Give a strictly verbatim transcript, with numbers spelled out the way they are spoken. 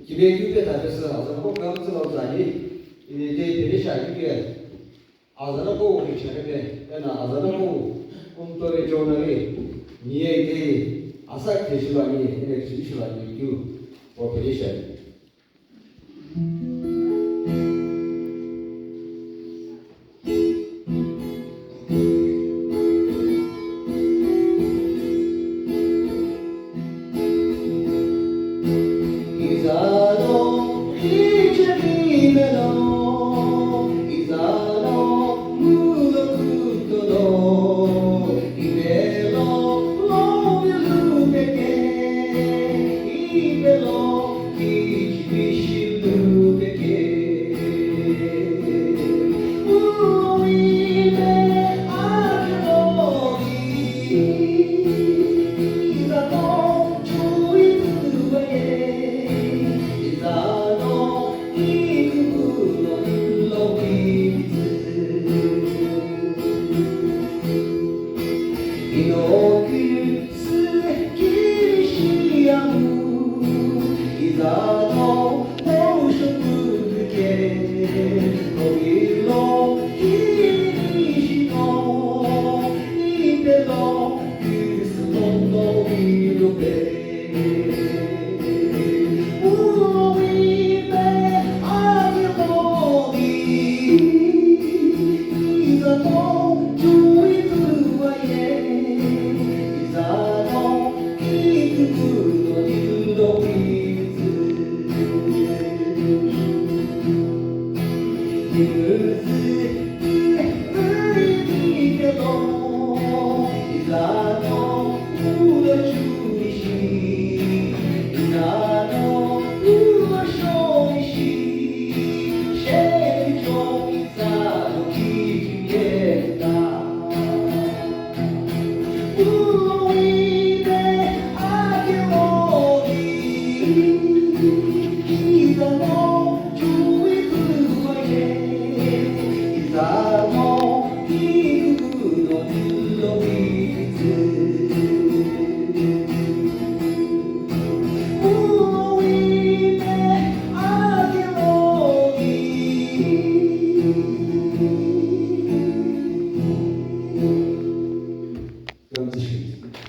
Kime keu pe tha pesü azü no qo kam tsü lo tsani, ine te pele sha keu ke. Azü no qo ri chakete, ena azü no qo kumto ve chona ve, niye te asak te shilani, ene kisi shilani keu, o pele sha.